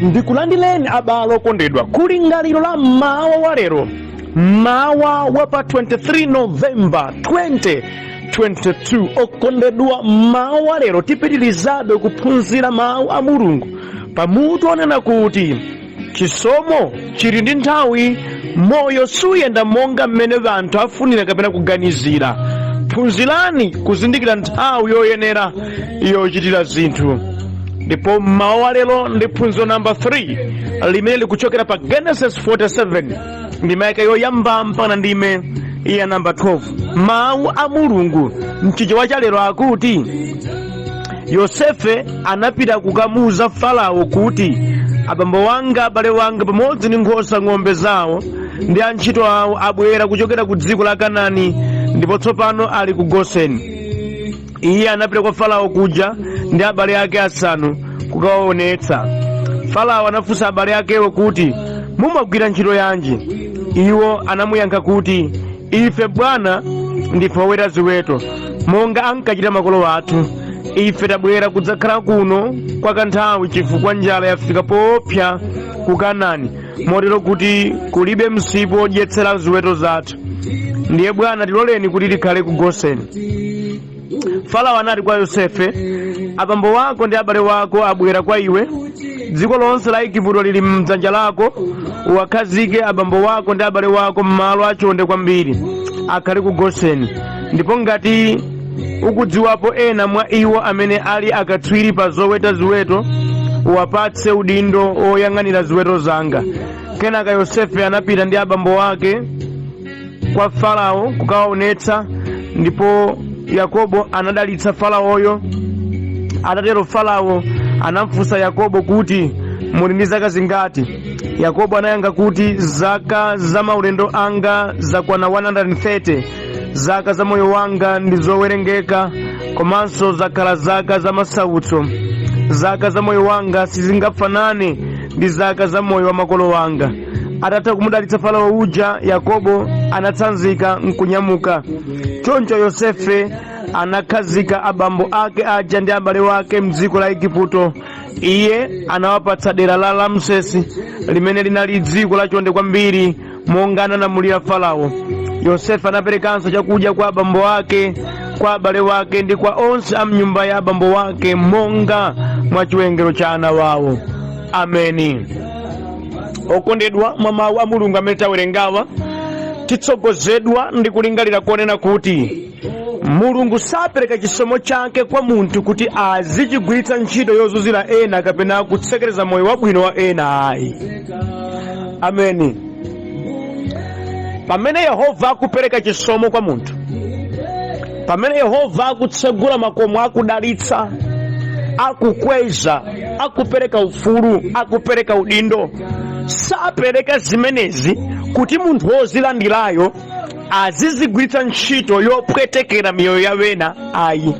Ndikulandileni abale okondedwa kulingaliro la mmawa wa lero, mmawa wa pa 23 Novemba 2022. Okondedwa, mmawa wa lero tipitirizabe kuphunzira mawu a Mulungu pamutu onena kuti chisomo chili ndi nthawi. Moyo suyenda monga mmene anthu afunira kapena kuganizira. Phunzirani kuzindikira nthawi yoyenera yochitira zinthu. Ndipo mmawa wa lero ndi phunziro namba 3 limene likuchokera pa Genesis 47, ndime yake yoyamba mpaka ndime ya namba 12. Mawu a Mulungu mchichewa cha lero akuti, Yosefe anapita kukamuuza Farao kuti, abambo wanga, abale wanga pamodzi ndi nkhosa, ng'ombe zawo ndi antchito awo abwera kuchokera ku dziko la Kanaani, ndipo tsopano ali ku Goseni. Iye anapita kwa Farao kuja ndi abale ake asanu kukawaonetsa. Farao anafunsa abale akewo kuti, mumagwira ntchito yanji? Iwo anamuyankha kuti, ife bwana ndife oweta ziweto, monga ankachita makolo athu. Ife tabwera kudzakhala kuno kwa kanthawi chifukwa njala yafika poopsa ku Kanaani, motero kuti kulibe msipu wodyetsera ziweto zathu. Ndiye bwana, tiloleni kuti tikhale ku Goseni. Farao anati kwa Yosefe, abambo wako ndi abale wako abwera kwa iwe. Dziko lonse la Igupto lili mdzanja lako. Uwakhazike abambo wako ndi abale wako m'malo achonde kwambiri, akhale ku Goseni. Ndipo ngati ukudziwapo ena mwa iwo amene ali akatswiri pa zoweta ziweto, uwapatse udindo woyang'anira ziweto zanga. Kenaka Yosefe anapita ndi abambo ake kwa Farao kukawaonetsa, ndipo Yakobo anadalitsa Faraoyo. Atatero Farao anamfunsa Yakobo kuti, muli ndi zaka zingati? Yakobo anayankha kuti, zaka za maulendo anga zakwana 130. Zaka za moyo wanga ndi zowerengeka, komanso zakhala zaka za masautso. Zaka za moyo wanga sizingafanane ndi zaka za moyo wa makolo wanga. Atatha kumudalitsa Farao uja, Yakobo anatsanzika nkunyamuka. Choncho Yosefe anakhazika abambo ake aja ndi abale wake mdziko la Igupto. Iye anawapatsa dera la Ramsesi, limene linali dziko lachonde kwambiri, monga analamulira Farao. Yosefe anaperekanso chakudya kwa abambo ake, kwa abale wake ndi kwa onse a mnyumba ya abambo wake, monga mwa chiwerengero cha ana wawo. Ameni. Okondedwa, mwa mawu a Mulungu amene tawerengawa, titsogozedwa ndi kulingalira konena kuti Mulungu sapereka chisomo chake kwa munthu kuti azichigwiritsa ntchito yozunzira ena kapena kutsekereza moyo wabwino wa ena ayi. Ameni. Pamene Yehova akupereka chisomo kwa munthu, pamene Yehova akutsegula makomo, akudalitsa, akukweza, akupereka ufulu, akupereka udindo, sapereka zimenezi kuti munthu wozilandirayo azizigwiritsa ntchito yopwetekera miyoyo ya wena ayi.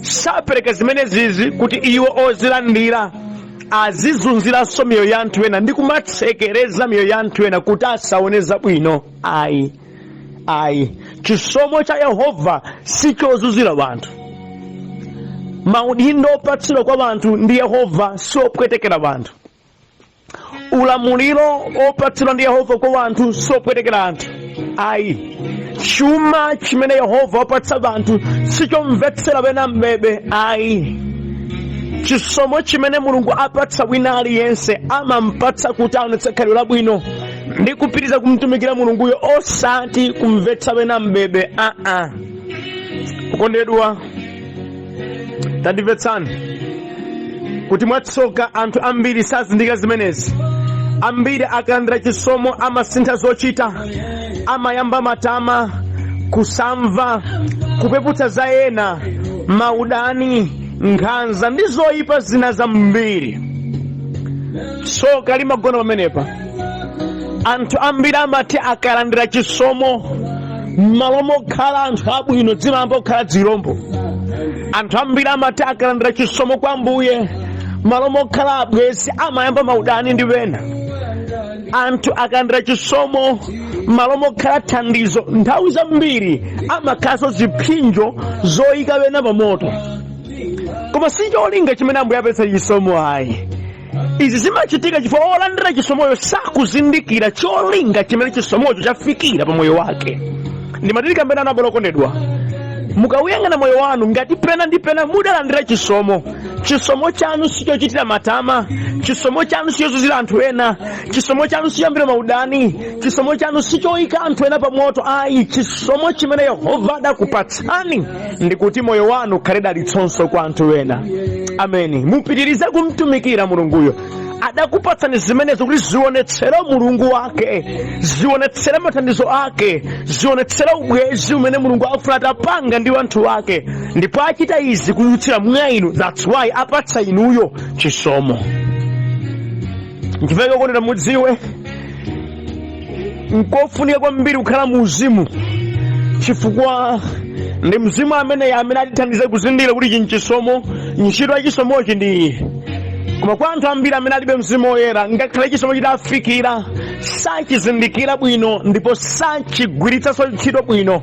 Sapereka zimenezizi kuti iwo ozilandira azizunziranso miyoyo ya anthu ena ndi kumatsekereza miyoyo ya anthu ena kuti asaone zabwino ayi, ayi. Chisomo cha Yehova sichozunzira wanthu. Maudindo opatsidwa kwa wanthu ndi Yehova siopwetekera wanthu. Ulamuliro opatsidwa ndi Yehova kwa wanthu siopwetekera anthu ayi. Chuma chimene Yehova wapatsa wanthu sichomvetsera wena mbebe ayi. Chisomo chimene Mulungu apatsa wina aliyense amampatsa kuti aonetse khalidwe labwino ndi kupitiriza kumtumikira Mulunguyo, osati kumvetsa wena mbebe aa. Okondedwa, tandimvetsani kuti mwatsoka anthu ambiri sazindikira zimenezi. Ambiri akalandira chisomo amasintha zochita, amayamba matama, kusamva, kupeputsa za ena, maudani, nkhanza ndi zoyipa zina zambiri. Tsoka limagona pamenepa. Anthu ambiri amati akalandira chisomo, m'malo mokhala anthu abwino zimayamba kukhala zirombo. Anthu ambiri amati akalandira chisomo kwa Ambuye, m'malo mokhala abwenzi amayamba maudani ndi wena. Anthu akalandira chisomo, m'malo mokhala thandizo, nthawi zambiri amakhalanso zipsinjo zoyika wena pa moto. Koma si cholinga chimene Ambuye apatsa chisomo ayi. Izi zimachitika chifukwa olandira chisomoyo sakuzindikira cholinga chimene chisomocho chafikira pa moyo wake. Ndimati ndikambena nanu, okondedwa, mukawuyang'ana moyo wanu, ngati pena ndi pena mudalandira chisomo, chisomo chanu sichochitira matama, chisomo chanu sichozunzira anthu ena, chisomo chanu sichoyambira maudani, chisomo chanu sichoyika anthu ena pa moto ayi. Chisomo chimene Yehova adakupatsani ndikuti moyo wanu ukhale dalitsonso kwa anthu ena. Ameni. Mupitirize kumtumikira Mulunguyo. Adakupatsani zimenezo kuti zionetsere Mulungu wake, zionetsere mathandizo ake, zionetsere ubwezi umene Mulungu akufuna atapanga ndi anthu ake, ndipo achita izi kudutsira mwa inu. That's why apatsa inuyo chisomo. Nchifukwa, okondedwa, mudziwe nkofunika kwambiri kukhala mu uzimu, chifukwa ndi mzimu amene atithandize kuzindikira kuti ichi nchisomo, ntchito ya chisomochi ndi iyi. Koma kwa anthu ambiri amene alibe Mzimu Woyera, ngakhale chisomo chitafikira, sachizindikira bwino ndipo sachigwiritsanso ntchito bwino.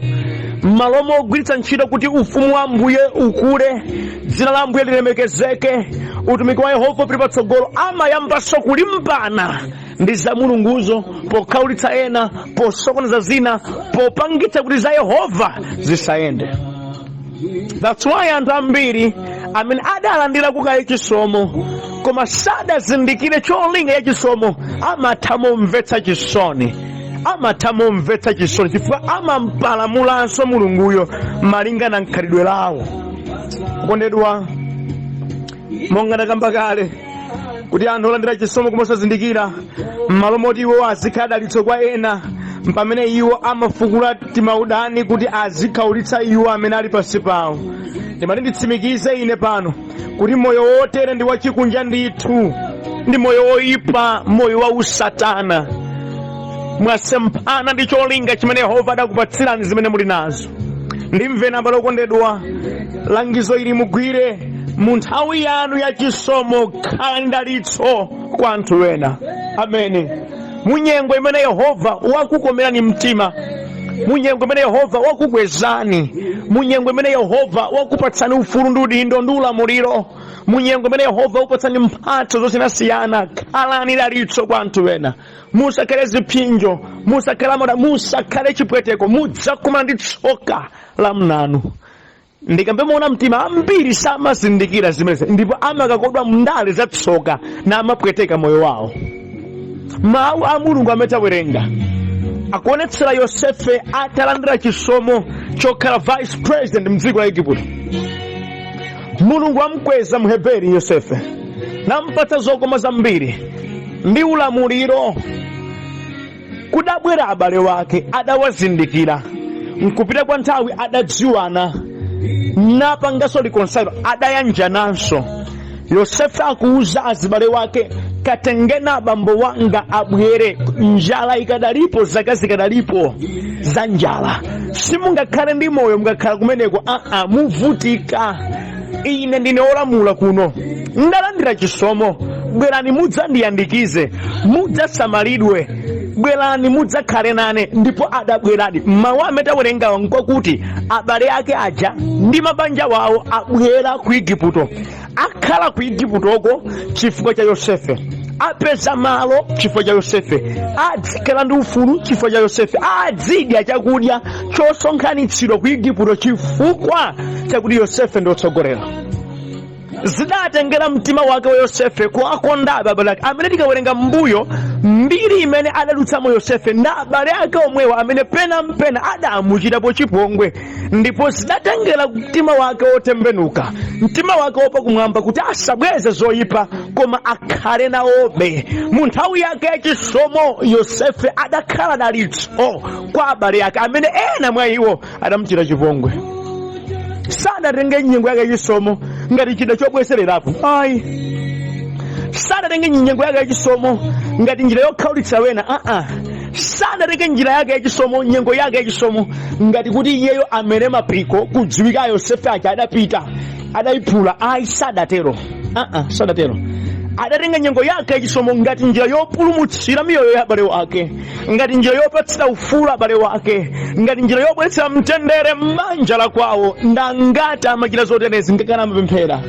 M'malo mogwiritsa ntchito kuti ufumu wa Ambuye ukule, dzina la Ambuye lilemekezeke, utumiki wa Yehova upite patsogolo, amayambanso kulimbana ndi za Mulunguzo pokhaulitsa ena, posokoneza zina, popangitsa kuti za Yehova zisayende. That's why anthu ambiri amene adalandira kukaye chisomo koma sadazindikire cholinga ya chisomo amatha momvetsa chisoni, amatha momvetsa chisoni, chifukwa amampalamulanso Mulunguyo malingana nkhalidwe lawo. Kondedwa, monga ndakamba kale kuti anthu olandira chisomo koma osazindikira, m'malo moti iwo azikhala dalitso kwa ena, pamene iwo amafukula timaudani kuti azikhaulitsa iwo amene ali pansi pawo. Ndimati nditsimikize ine pano kuti moyo wotere ndi wachikunja ndithu, ndi moyo woyipa, moyo wa usatana. Mwasemphana ndi cholinga chimene Yehova adakupatsirani zimene muli nazo. Ndimveni, abale okondedwa, langizo ili mugwire. Mu nthawi yanu ya chisomo khalani dalitso kwa anthu ena. Amene munyengo imene Yehova wakukomerani mtima, munyengo imene Yehova wakukwezani, munyengo imene Yehova wakupatsani ufulu ndi udindo ndi ulamuliro, munyengo imene Yehova wakupatsani mphatso zosiyanasiyana, khalani dalitso kwa anthu ena. Musakhale zipsinjo, musakhale moda, musakhale chipweteko. Mudzakumana ndi tsoka la mnanu. Ndikambe moona mtima, ambiri samazindikira zimenezi ndipo amakakodwa mndale za tsoka na amapweteka moyo wawo. Mawu a Mulungu amene tawerenga akuonetsera Yosefe atalandira chisomo chokhala vice president mdziko la Igupto. Mulungu amkweza Mheberi Yosefe nampatsa zokoma zambiri ndi ulamuliro. Kudabwera abale wake, adawazindikira. Nkupita kwa nthawi adadziwana napanganso reconcile, adayanjananso. Yosefe akuuza azibale wake, "Katengeni abambo wanga abwere, njala ikadalipo, zaka zikadalipo za njala. Simungakhale ndi moyo mukakhala kumeneko, aa, muvutika. Ine ndine olamula kuno, ndalandira chisomo. Bwerani mudzandiyandikize, mudzasamalidwe, bwerani mudzakhale nane." Ndipo adabweradi. Mawu amene tawerengawa nkwakuti abale ake aja ndi mabanja wawo abwera ku Igupto, akhala ku Iguptoko chifukwa cha Yosefe, apeza malo chifukwa cha Yosefe, adzikhala ndi ufulu chifukwa cha Yosefe, adzidya chakudya chosonkhanitsidwa ku Igupto chifukwa chakuti Yosefe ndi wotsogolera. Zidatengera mtima wake wa Yosefe kuwakondabe abale ake, amene tikawerenga mbuyo mbiri imene adadutsamo Yosefe ndi abale ake omwewa amene pena mpena adamuchitapo chipongwe, ndipo zidatengera mtima wake wotembenuka, mtima wake wopa kumwamba, kuti asabweze zoyipa koma akhale nawobe. Mu nthawi yake yachisomo Yosefe adakhala dalitso kwa abale ake amene ena mwa iwo adamuchita chipongwe. Sadatenge nyengo yake yachisomo ngati chida chobwezererapo ayi. Sadatenge nyengo yake yachisomo ngati njira yokhaulitsa wena, aa. Sadatenge njira yake yachisomo, nyengo yake yachisomo, ngati kuti iyeyo amere mapiko kudziwika Yosefe aja adapita adayiphula ayi. Sadatero, aa, sadatero. Adatenga nyengo yake yachisomo ngati njira yopulumutsira miyoyo ya abale wake, ngati njira yopatsira ufulu abale wake, ngati njira yobweretsera mtendere m'banja la kwawo. Ndangati amachita zoterezi ngakana amapemphera?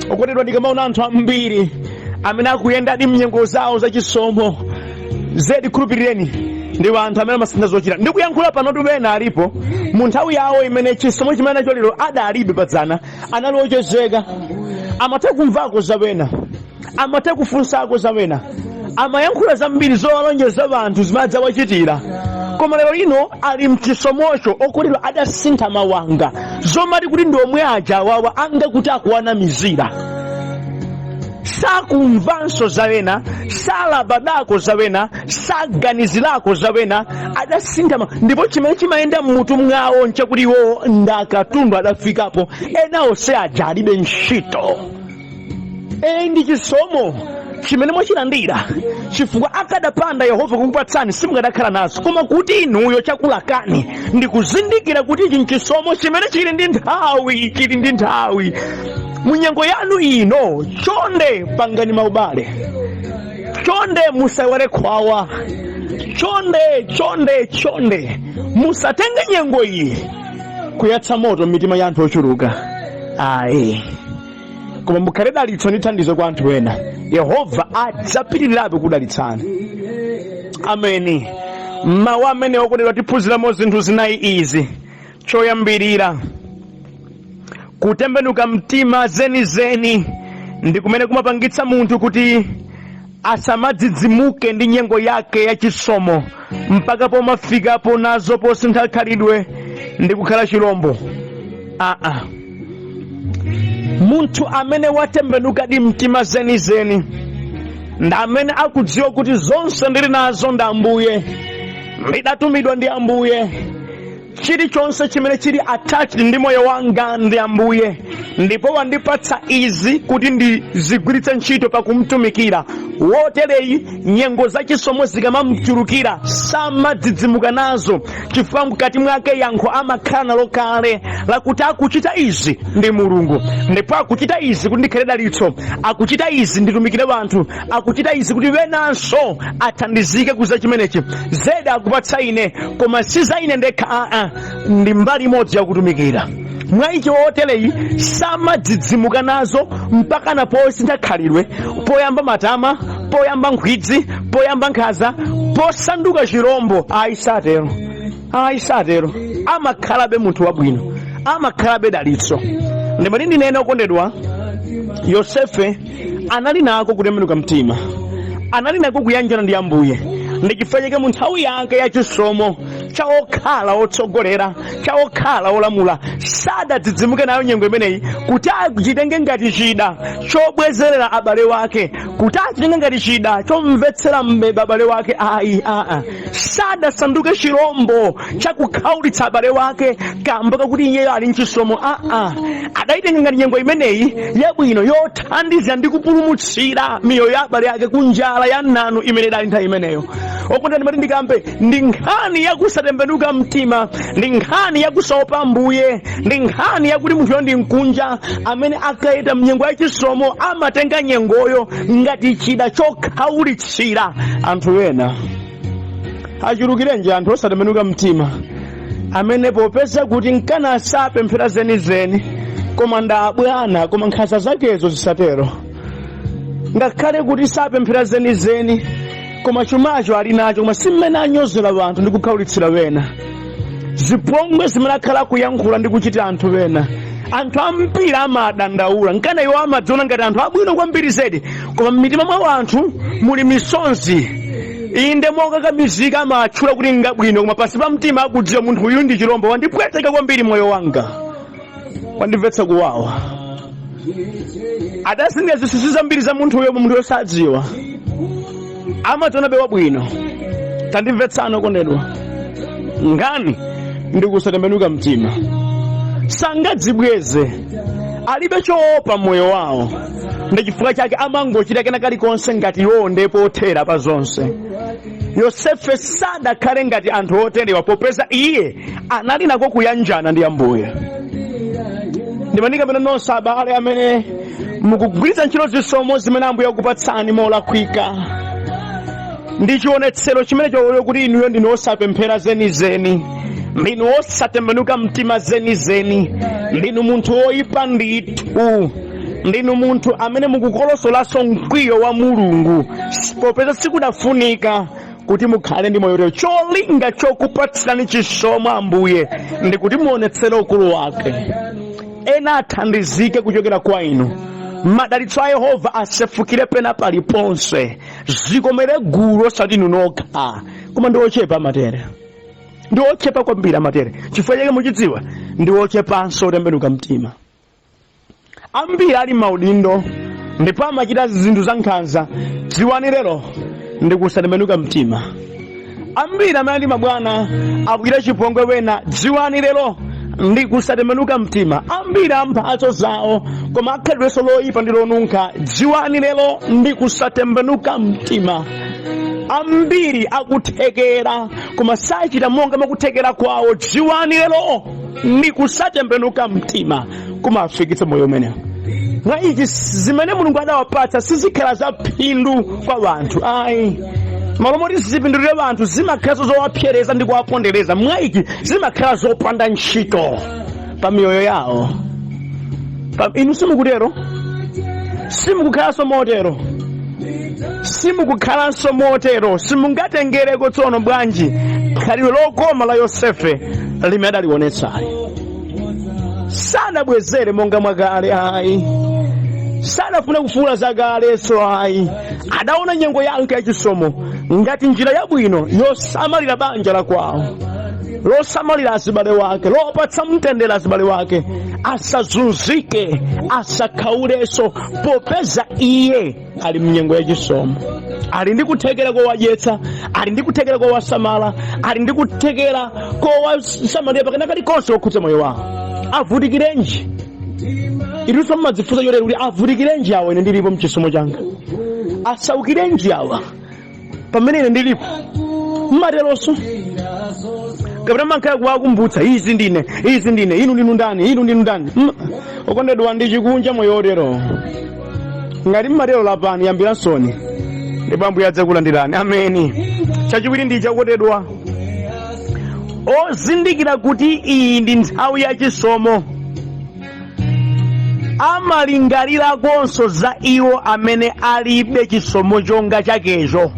Okondedwa, ndikamaona anthu ambiri Amene akuyendadi mnyengo zawo zachisomo zedi, khulupirireni, ndi anthu amene amasintha zochita. Ndikuyankhula panotu, ena alipo mu nthawi yawo imene chisomo chimene nacho lero adalibe padzana. Anali ochezeka, amatha kumvako zawena, amatha kufunsako zawena, amayankhula zambiri zowalonjeza anthu zimene adzawachitira. Koma lero lino ali mchisomocho, okondedwa, adasintha mawanga, zomati kuti ndi omwe aja awawa anga kuti akuwanamizira. Sakumvanso zawena, salabadako zawena, saganizirako zawena. Adasintha ndipo chimene chimayenda mmutu mwawo nchakuti iwo ndakatundu, adafikapo, ena onse aja alibe ntchito. E, ndi chisomo chimene mwachilandira, chifukwa akadapanda Yehova kukupatsani simungadakhala nazo. Koma kuti inuyo chakulakani ndi kuzindikira kuti ichi nchisomo chimene chili ndi nthawi, chili ndi nthawi. Munyengo yanu ino, chonde pangani maubale, chonde musaiwale khwawa, chonde, chonde, chonde musatenge nyengo iyi kuyatsa moto m'mitima ya anthu ochuluka, ayi, koma mukhale dalitso ndi thandizo kwa anthu ena. Yehova adzapitirirabe kudalitsani. Ameni. Mawu amene, okondedwa, tiphunziramo zinthu zinayi izi. Choyambirira, kutembenuka mtima zenizeni ndi kumene kumapangitsa munthu kuti asamadzidzimuke ndi nyengo yake yachisomo mpaka pomafikapo nazo posintha khalidwe ndi kukhala chilombo. Aa, munthu amene watembenukadi mtima zenizeni ndi amene akudziwa kuti zonse ndili nazo ndi Ambuye, ndidatumidwa ndi Ambuye, chilichonse chimene chili attached ndi moyo wanga ndi Ambuye, ndipo wandipatsa izi kuti ndizigwiritse ntchito pakumtumikira. Wotereyi, nyengo zachisomo zikamamchulukira samadzidzimuka nazo, chifukwa mkati mwake yankho amakhala nalo kale lakuti akuchita izi ndi Mulungu, ndipo akuchita izi kuti ndikhale dalitso, akuchita izi nditumikire anthu, akuchita izi kuti wenanso athandizike kuza chimenechi. Zedi akupatsa ine, koma si za ine ndekha, aa, ndi mbali imodzi yakutumikira. Mwa ichi wotereyi samadzidzimuka nazo mpaka na posintha khalidwe, poyamba matama, poyamba nkhwidzi, poyamba nkhaza, posanduka chirombo. Ayi, satero, ayi, satero. Amakhalabe munthu wabwino, amakhalabe dalitso. Ndimati ndinene, okondedwa, Yosefe anali nako kutembenuka mtima, anali nako kuyanjana ndi Ambuye. Ndi chifukwa chake mu nthawi yake yachisomo cha okhala otsogolera, cha okhala olamula, sadadzidzimuke nayo nyengo imeneyi kuti achitenge ngati chida chobwezerera abale wake, kuti achitenge ngati chida chomvetsera mbeba abale wake. Ayi, aa, sadasanduke chirombo chakukhaulitsa abale wake kamba kakuti iyeyo ali mchisomo. Aa, adayitenga ngati nyengo imeneyi yabwino yothandiza ndi kupulumutsira miyoyo ya abale ake ku njala ya nanu imene idali nthawi imeneyo. Okondedwa, ndimati ndikambe, ndi nkhani yakusatembenuka mtima, ndi nkhani yakusaopa Ambuye, ndi nkhani yakuti munthuyo ndi mkunja amene akayenda mnyengo yachisomo amatenga nyengoyo ngati chida chokhaulitsira anthu ena. Achulukirenji anthu osatembenuka mtima amene popeza kuti nkana sapemphera zenizeni, koma ndabwana, koma nkhanza zakezo zisatero. Ngakhale kuti sapemphera zenizeni, koma chumacho ali nacho, koma si mmene anyozera anthu ndi kukhaulitsira wena, zipongwe zimene akhala kuyankhula ndi kuchitira anthu wena. Anthu ambiri amadandaula, nkana iwo amadziona ngati anthu abwino kwambiri zedi, koma m'mitima mwa anthu muli misonzi. Inde, mokakamizika amatchula kuti ngabwino, koma pansi pa mtima akudziwa munthu uyu ndi chilombo, wandipweteka kwambiri moyo wanga, wandimvetsa kuwawa. Adasinga zinsinsi zambiri za munthuyo, munthuyo sadziwa, amadzionabe wabwino. Tandimvetsani, okondedwa, nkhani ndi kusatembenuka mtima. Sangadzibweze, alibe choopa moyo wawo, ndi chifukwa chake amangochita kena kalikonse ngati iwowo ndipo othera pa zonse. Yosefe sadakhale ngati anthu oterewa, popeza iye anali nako kuyanjana ndi Ambuye. Ndimanika pano nonse abale amene mukugwiritsa ntchito zisomo zimene Ambuye akupatsani molakwika, ndi chionetsero chimene choyo kuti inuyo ndinu osapemphera zenizeni, ndinu osatembenuka mtima zenizeni, ndinu munthu woyipa ndithu. Ndinu munthu amene mukukolosolanso mkwiyo wa Mulungu, popeza sikudafunika kuti mukhale ndi moyo. Cholinga chokupatsirani chisomo Ambuye ndi kuti muonetsere ukulu wake, ena athandizike kuchokera kwa inu, madalitso a Yehova asefukire pena paliponse, zikomere gulu osati inu nokha. Koma ndi ochepa amatere, ndi ochepa kwambiri amatere. Chifukwa chake muchidziwa, ndi ochepanso otembenuka mtima. Ambiri ali maudindo ndipo amachita zinthu za nkhanza. Dziwani lero ndi kusatembenuka mtima. Ambiri amene ali mabwana akuchita chipongwe wena. Dziwani lero ndi kusatembenuka mtima. Ambiri amphatso zawo koma akhalidwenso loyipa ndi lonunkha. Dziwani lero ndi kusatembenuka mtima. Ambiri akuthekera koma sachita monga mwakuthekera kwawo. Dziwani lero ndi kusatembenuka mtima kumafikitsa moyo umenewo. Mwa ichi, zimene Mulungu adawapatsa sizikhala za phindu kwa wanthu ayi. Malo moti zipindulire wanthu, zimakhalanso zowapsereza ndi kuwapondereza. Mwa ichi zimakhala zopanda ntchito pa miyoyo yawo. Inu simukutero, simukukhalanso motero, simukukhalanso motero. Simungatengereko tsono bwanji khalidwe lokoma la Yosefe limene adalionetsali? Sanabwezere monga mwakale ayi, sanafune kufuula zakalenso ayi. Adaona nyengo yake yachisomo ngati njira yabwino yosamalira banja la kwawo, losamalira azibale wake, lopatsa mtendere azibale wake, asazunzike, asakhaulenso, popeza iye ali mnyengo yachisomo. Ali ndi kuthekera kowadyetsa, ali ndi kuthekera kowasamala, ali ndi kuthekera kowasamalira pakena kalikonse kokhudza moyo wawo. Avutikirenji? Inunso mmadzifunsa chotero kuti avutikirenji awa ine ndilipo mchisomo changa? Asaukirenji awa pamene ine ndilipo? Mmateronso kapena mankhala kuwakumbutsa, izi ndine, izi ndine, inu ndinu ndani, inu ndinu ndani? Okondedwa, ndi chikunja moyo otero. Ngati mmatero, lapani, yambiransoni, ndipo Ambuye adzakulandirani. Ameni. Chachiwiri ndi chakotedwa, ozindikira kuti iyi ndi nthawi yachisomo amalingalirakonso za iwo amene alibe chisomo chonga chakecho,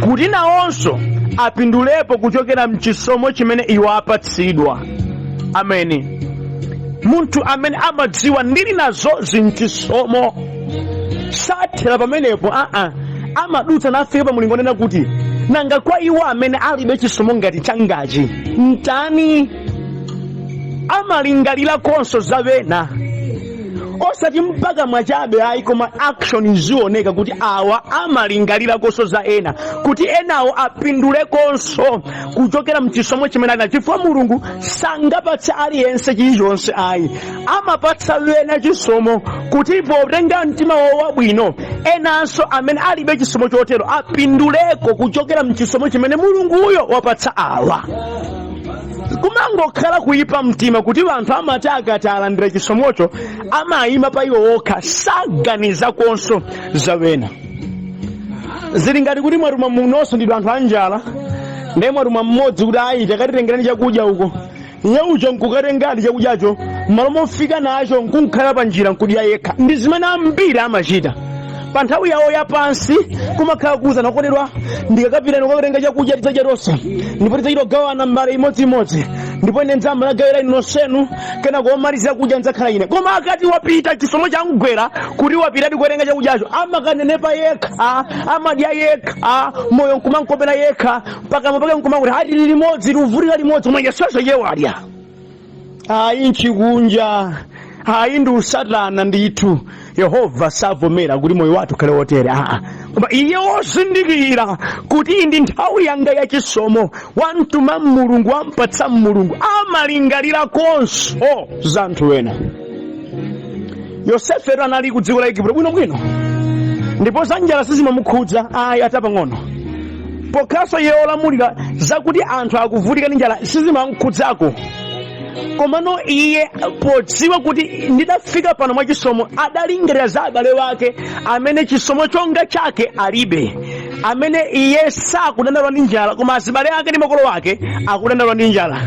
kuti nawonso apindulepo kuchokera mchisomo chimene iwo apatsidwa. Ameni. Munthu amene amadziwa ndili nazozi mchisomo sathera pamenepo, aa, amadutsa nafika pa mulingo onena kuti nanga kwa iwo amene alibe chisomo ngati changachi mtani? Amalingalirakonso za wena, osati mpaka mwachabe ayi, koma action izioneka kuti awa amalingalirakonso za ena, kuti enawo apindulekonso kuchokera mchisomo chimene ali nacho, chifukwa Mulungu sangapatse aliyense chilichonse ayi. Amapatsa wena chisomo kuti potenga mtima wawo wabwino, enanso amene alibe chisomo chotero apinduleko kuchokera mchisomo chimene Mulunguyo wapatsa awa. Kumangokhala kuyipa mtima kuti anthu amati akati alandira chisomocho amayima pa iwo okha, saganizakonso za wena. Zili ngati kuti mwatuma munonso ndidwe anthu anjala, ndiye mwatuma mmodzi kuti ayi, takatitengerani chakudya uko. Iye uja nkukatengadi chakudyacho, malo mofika nacho nkunkhala pa njira nkudya yekha. Ndi zimene ambiri amachita pa nthawi yawo yapansi. Kumakhala kuwuzana, okondedwa, ndikakapita ndikukatenga chakudya, tidzadya tonse, ndipo tidzachita kugawana mbale imodzimodzi, ndipo ine ndzamba ndagawira inu nonsenu, kenako omalizira kudya ndzakhala ine. Koma akati wapita, chisomo chamgwera kuti wapitadi kukatenga chakudyacho, amakanenepa yekha, amadya yekha, moyo nkumankopera yekha, pakamwa pake nkumakuti ati tili limodzi, tikuvutika limodzi, koma yesuso iye wadya. Ayi, nchikunja ayi, ndi usatana ndithu. Yehova savomera kuti moyo wathu ukhale wotere, aa. Koma iye wozindikira kuti iyi ndi nthawi yanga yachisomo, wamtuma Mulungu, wampatsa Mulungu, amalingalirakonso za anthu ena. Yosefetu anali ku dziko la Igupto bwinobwino, ndipo za njala sizimamukhudza ayi atapang'ono. Pokhalanso iye olamulira, zakuti anthu akuvutika ndi njala sizimamukhudzako. Komano iye podziwa kuti ndidafika pano mwachisomo, adalingalira za abale wake amene chisomo chonga chake alibe, amene iye sakudandaula ndi njala koma azibale ake ndi makolo ake akudandaula ndi njala.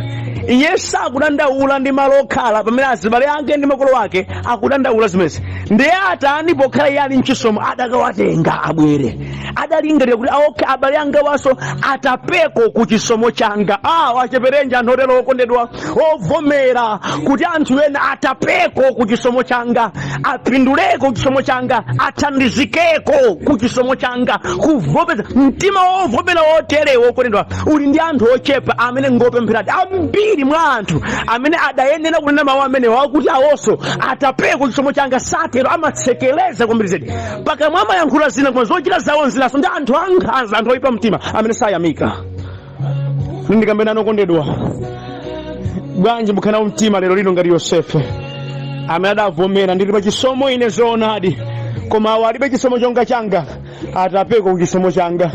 Iye sakudandaula ndi malo okhala pamene azibale ake ndi makolo ake akudandaula zimenezi. Ndiye atani pokhala iye ali mchisomo? Adakawatenga abwere, adalingalira kuti okay, abale anga waso atapeko ku chisomo changa. Acheperenji anthu otero okondedwa, ovomera kuti anthu ena atapeko ku chisomo changa, apinduleko ku chisomo changa, athandizikeko ku chisomo changa. Kuvomera, mtima wovomera woterewo okondedwa uli ndi anthu ochepa amene ngopempheradi. Ambiri mwa anthu amene adayenera kunena mawu amenewo akuti awonso atapeko chisomo changa satero, amatsekereza kwambiri zedi. Pakamwa amayankhula zina koma zochita zawo nzinaso. Ndi anthu ankhanza, anthu oyipa mtima amene sayamika. Ndikambe nanu okondedwa, bwanji mukhale nawo mtima lero lino ngati Yosefe amene adavomera, ndili pa chisomo ine zoonadi, koma awo alibe chisomo chonga changa, atapeko ku chisomo changa.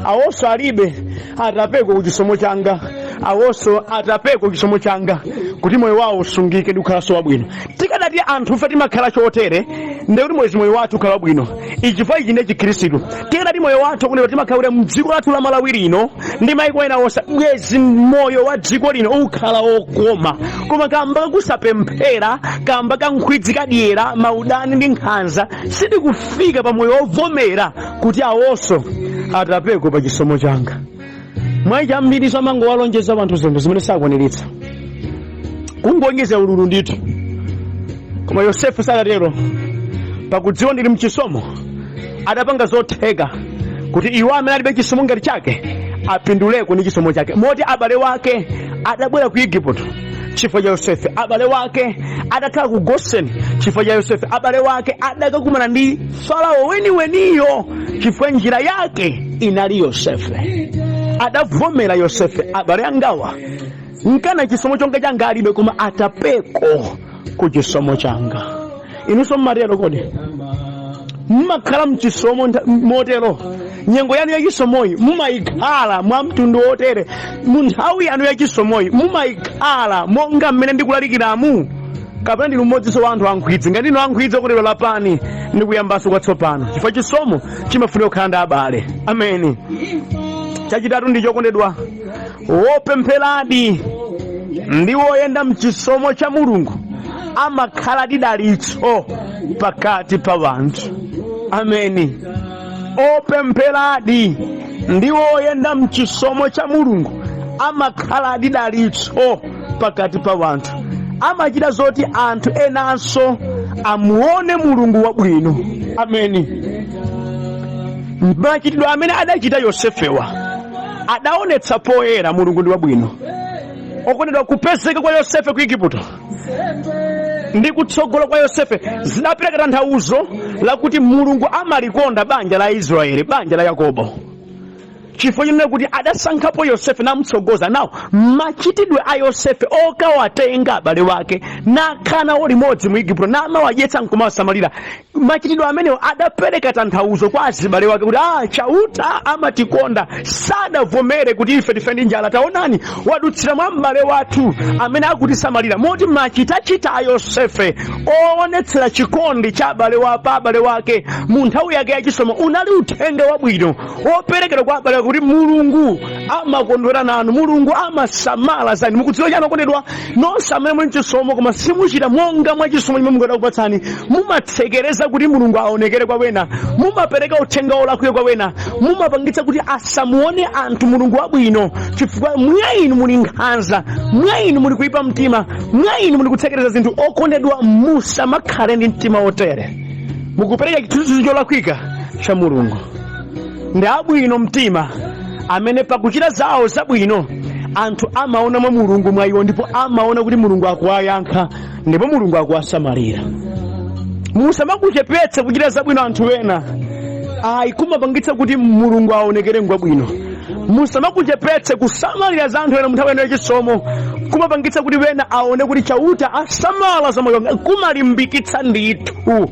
Awonso alibe, atapeko ku chisomo changa. Awonso atapeko ku chisomo changa, kuti moyo wawo usungike ndi kukhalanso wabwino. Tikadati anthu ife timakhala chotere, ndekuti mwezi moyo wathu ukhala wabwino. Ichifukwa ichi ndiye Chikhristu. Tikadati moyo wathu kunena timakhala kuti mdziko lathu la Malawi lino ndi maiko ena onse, bwezi moyo wa dziko lino ukhala wokoma. Koma kamba kakusapemphera, kamba ka nkhwidzi, kadyera, maudani ndi nkhanza, sitikufika pa moyo wovomera kuti awonso atapeko pa chisomo changa. Mwayi chambiri samangowalonjeza anthu zinthu zimene sakwaniritsa, kungonjeza ululu ndithu. Koma Yosefe sadatero. Pakudziwa ndili mchisomo, adapanga zotheka kuti iwo amene alibe chisomo ngati chake apinduleko ndi chisomo chake. Moti abale wake adabwera ku Igupto chifukwa cha Yosefe, abale wake adakhala ku Goseni chifukwa cha Yosefe, abale wake adakakumana ndi Farao weniweniyo chifukwa njira yake inali Yosefe. Adavomera Yosefe, abale angawa nkana chisomo chonga changa alibe, koma atapeko ku chisomo changa. Inunso mmatero kodi? Mmakhala mchisomo motero? Nyengo yanu yachisomoyi mumayikhala mwa mtundu wotere? Mu nthawi yanu yachisomoyi mumayikhala monga mmene ndikulalikiramu, kapena ndinu mmodzinso wa anthu ankhwidzi? Ngati ndinu ankhwidzi okondedwa, lapani ndi kuyambanso kwatsopano, chifukwa chisomo chimafunika kukhala ndi abale. Ameni. Chachitatu ndi chokondedwa, wopempheradi ndi woyenda mchisomo cha Mulungu amakhala dalitso pakati pa wanthu. Ameni. Opempheradi ndi woyenda mchisomo cha Mulungu amakhala dalitso pakati pa wanthu, amachita zoti anthu enanso amuone Mulungu wabwino. Ameni. Machitidwe amene adachita Yosefewa adaonetsa poyera Mulungu ndi wabwino. Okondedwa, kupezeka kwa Yosefe ku Igupto ndi kutsogola kwa Yosefe zidapereka tanthauzo lakuti Mulungu amalikonda banja la Israeli, banja la Yakobo, chifukwa chinena kuti adasankhapo Yosefe namutsogoza nawo. Machitidwe a Yosefe okawatenga abale wake nakhala nawo limodzi mu Igupto, namawadyetsa nkumawasamalira, machitidwe amenewo adapereka tanthauzo kwa azibale wake kuti Chauta amatikonda, sadavomere kuti ife tife ndi njala. Taonani, wadutsira mwa m'bale wathu amene akutisamalira. Moti machitachita a Yosefe oonetsera chikondi cha abale wa pa abale wake mu nthawi yake yachisomo unali uthenga wabwino woperekedwa kwa abale wake kuti Mulungu amakondwera nanu, Mulungu amasamala zanu. Mukudziwa chani okondedwa, nonse amene muli mchisomo koma simuchita monga mwa chisomo chimene Mulungu adakupatsani, mumatsekereza kuti Mulungu aonekere kwa wena, mumapereka uthenga wolakwika kwa wena, mumapangitsa kuti asamuone anthu Mulungu wabwino, chifukwa mwa inu muli nkhanza, mwa inu muli kuipa mtima, mwa inu muli kutsekereza zinthu. Okondedwa, musamakhale ndi mtima wotere, mukupereka chithunzithunzi cholakwika cha Mulungu. Ndi abwino mtima amene pakuchita zawo zabwino anthu amaona mwa Mulungu mwa iwo, ndipo amaona kuti Mulungu akuwayankha ndipo Mulungu akuwasamalira. Musamakuchepetse kuchita zabwino anthu ena, ayi, kumapangitsa kuti Mulungu aonekere ngwabwino. Musamakuchepetse kusamalira za anthu ena mu nthawi yanu yachisomo, kumapangitsa kuti wena aone kuti Chauta asamala za moyo wanga, kumalimbikitsa ndithu.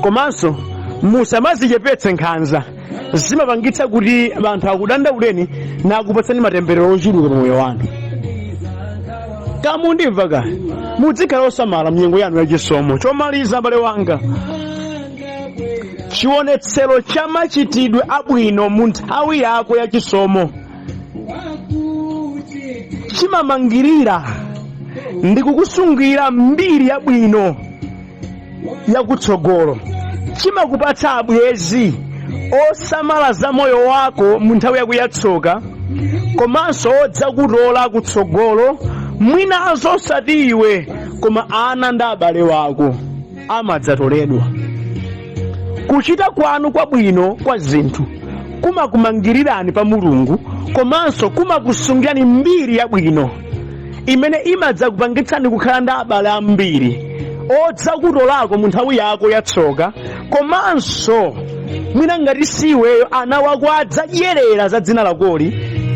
Komanso musamazichepetse nkhanza, zimapangitsa kuti anthu akudandauleni nakupatsani matemberero ochuluka pa moyo wanu. Kamundimva ka? Muzikhala osamala mnyengo yanu yachisomo. Chomaliza, abale wanga, chionetsero cha machitidwe abwino mu nthawi yako yachisomo. Chimamangirira ndi kukusungira mbiri yabwino yakutsogolo. Chimakupatsa abwezi osamala za moyo wako mu nthawi yakuyatsoka, komanso odzakutola kutsogolo, mwinazo osati iwe koma ana ndi abale wako amadzatoledwa. Kuchita kwanu kwabwino kwa zinthu kumakumangirirani pa Mulungu, komanso kumakusungirani mbiri yabwino imene imadzakupangitsani kukhala ndi abale ambiri odzakutolako mu nthawi yako yatsoka, komanso mwina ngati siweyo, ana wako adzadyerera za dzina lakoli,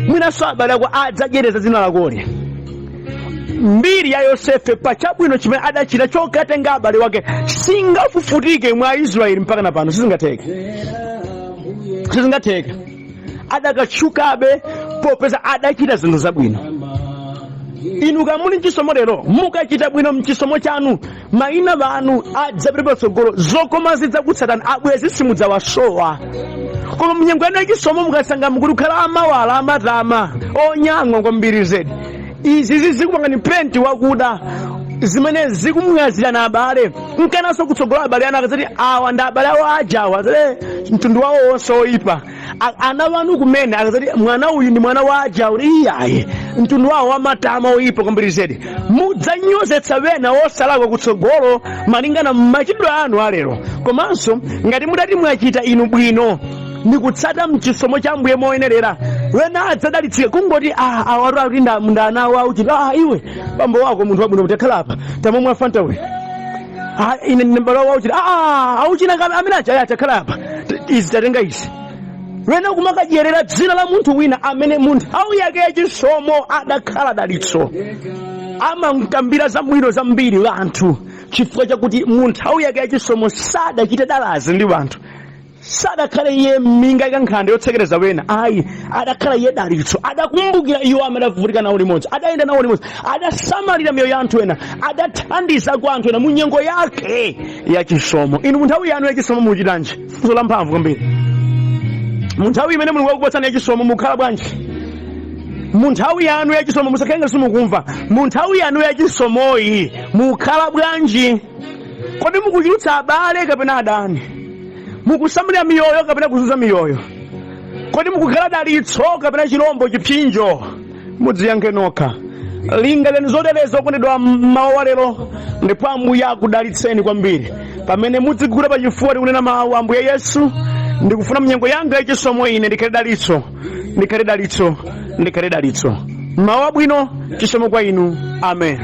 mwinanso abale ako adzadyerera za dzina lakoli. Mbiri ya Yosefe pachabwino chimene adachita chokatenga abale wake singafufutike mwa Israeli mpaka na pano. Sizingatheke, sizingatheke. Adakatchukabe popeza adachita zinthu zabwino. Inu kamuli mchisomo lero, mukachita bwino mchisomo chanu, mayina banu adzapita patsogolo, zokoma zidzakutsatani, abwezi simudzawasowa. Koma mnyengo yanu yachisomo mukasanga mukuti kukhala amawala, amatama, onyang'wa kwambiri zedi, izi zikupangani penti wakuda zimene zikumwazirana abale, nkananso kutsogola abale anu akadzati awa ndi abale awo ajawa, azati mtundu wawo wonse oyipa. Ana wanu kumene akadzati mwana uyu ndi mwana wa ajawa, iyayi, mtundu wawo wamatama oyipa kwambiri zedi. Mudzanyozetsa wena osalakwa kutsogolo malingana mmachitidwe anu alero. Komanso ngati mudati mwachita inu bwino ndikutsata mchisomo cha Ambuye moyenerera, wena adzadalitsika kungoti awatu akuti ndana awo auchita. Iwe bambo wako munthu wabwino, kuti akhala apa tamomwe afanta uyu. Ine ndine m'bale wawo auchita. Auchina amene aja aja akhala apa. Izi tatenga izi. Wena kumakadyerera dzina la munthu wina amene mu nthawi yake yachisomo adakhala dalitso, amamkambira zabwino zambiri anthu chifukwa chakuti mu nthawi yake yachisomo sadachite dalazi ndi wanthu, sadakhale iye minga ikankhanda yotsekereza wena ayi, adakhala iye dalitso. Adakumbukira iwo amene adavutika nawo limodzi, adayenda nawo limodzi, adasamalira miyoyo ya anthu ena, adathandiza kwa anthu ena mu nyengo yake yachisomo. Inu mu nthawi yanu yachisomo muchitanji? Funso la mphamvu kwambiri. Mu nthawi imene Mulungu akupatsani yachisomo mukhala bwanji? Mu nthawi yanu yachisomo, musakhale ngati simukumva, mu nthawi yanu yachisomoyi mukhala bwanji? Kodi mukuchulutsa abale kapena adani? Mukusamalira miyoyo kapena kuzunza miyoyo? Kodi mukukhala dalitso kapena chilombo chipsinjo? Mudziyankhe nokha. Lingalirani zotereza, okondedwa, mmawa wa lero, ndipo Ambuye akudalitseni kwambiri pamene mudzigwira pachifuwa tikunena mawu: Ambuye Yesu, ndikufuna mnyengo yanga yachisomo ine ndikhale dalitso, ndikhale dalitso, ndikhale dalitso. Mawu abwino, chisomo kwa inu. Amen.